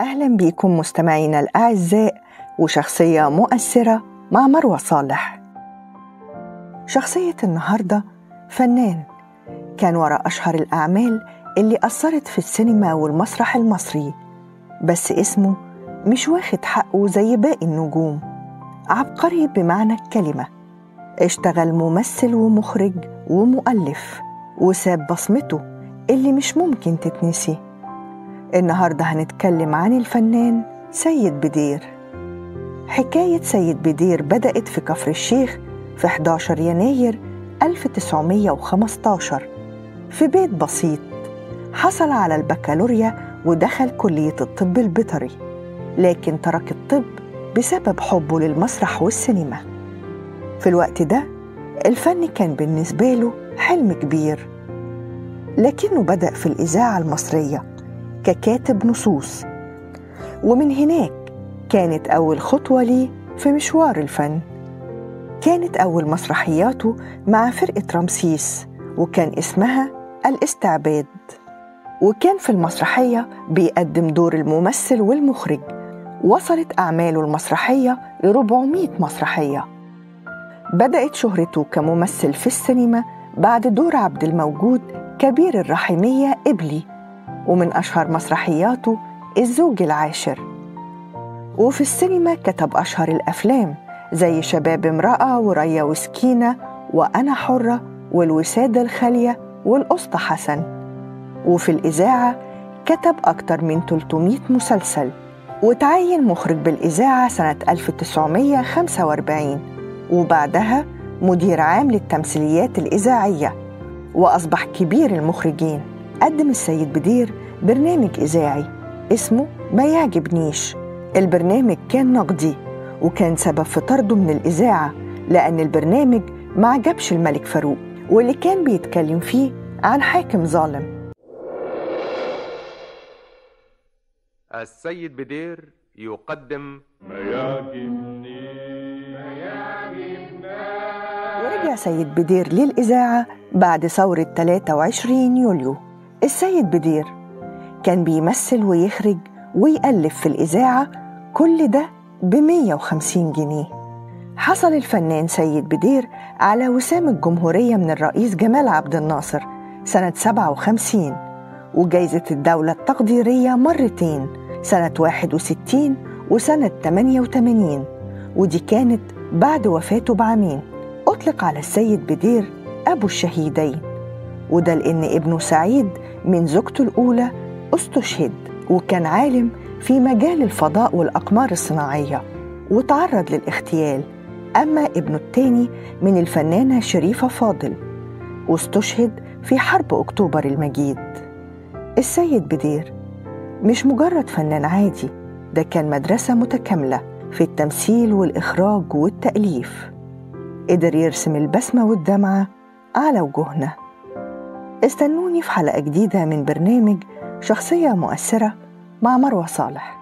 أهلا بكم مستمعينا الأعزاء وشخصية مؤثرة مع مروة صالح. شخصية النهاردة فنان كان وراء أشهر الأعمال اللي أثرت في السينما والمسرح المصري، بس اسمه مش واخد حقه زي باقي النجوم. عبقري بمعنى الكلمة، اشتغل ممثل ومخرج ومؤلف وساب بصمته اللي مش ممكن تتنسي. النهاردة هنتكلم عن الفنان سيد بدير. حكاية سيد بدير بدأت في كفر الشيخ في 11 يناير 1915 في بيت بسيط. حصل على البكالوريا ودخل كلية الطب البيطري، لكن ترك الطب بسبب حبه للمسرح والسينما. في الوقت ده الفن كان بالنسبة له حلم كبير، لكنه بدأ في الإذاعة المصرية ككاتب نصوص، ومن هناك كانت أول خطوة ليه في مشوار الفن. كانت أول مسرحياته مع فرقة رمسيس، وكان اسمها الاستعباد، وكان في المسرحية بيقدم دور الممثل والمخرج. وصلت أعماله المسرحية ل 400 مسرحية. بدأت شهرته كممثل في السينما بعد دور عبد الموجود كبير الرحمية إبلي، ومن أشهر مسرحياته الزوج العاشر. وفي السينما كتب أشهر الأفلام زي شباب امرأة وريا وسكينة وأنا حرة والوسادة الخالية والأسطى حسن. وفي الإذاعة كتب أكتر من 300 مسلسل، وتعين مخرج بالإذاعة سنة 1945، وبعدها مدير عام للتمثيليات الإذاعية، وأصبح كبير المخرجين. قدم السيد بدير برنامج إذاعي اسمه ما يعجبنيش. البرنامج كان نقدي، وكان سبب في طرده من الإذاعة لأن البرنامج ما عجبش الملك فاروق، واللي كان بيتكلم فيه عن حاكم ظالم. السيد بدير يقدم ما يعجبني ما يعجبنا. ورجع سيد بدير للإذاعة بعد ثورة 23 يوليو. السيد بدير كان بيمثل ويخرج ويألف في الإذاعة، كل ده ب150 جنيه. حصل الفنان سيد بدير على وسام الجمهورية من الرئيس جمال عبد الناصر سنة 57، وجايزة الدولة التقديرية مرتين سنة 61 وسنة 88، ودي كانت بعد وفاته بعامين. أطلق على السيد بدير أبو الشهيدين، وده لأن ابنه سعيد من زوجته الأولى استشهد، وكان عالم في مجال الفضاء والأقمار الصناعية وتعرض للاغتيال. أما ابنه الثاني من الفنانة شريفة فاضل، واستشهد في حرب أكتوبر المجيد. السيد بدير مش مجرد فنان عادي، ده كان مدرسة متكاملة في التمثيل والإخراج والتأليف. قدر يرسم البسمة والدمعة على وجوهنا. استنوني في حلقة جديدة من برنامج شخصية مؤثرة مع مروة صالح.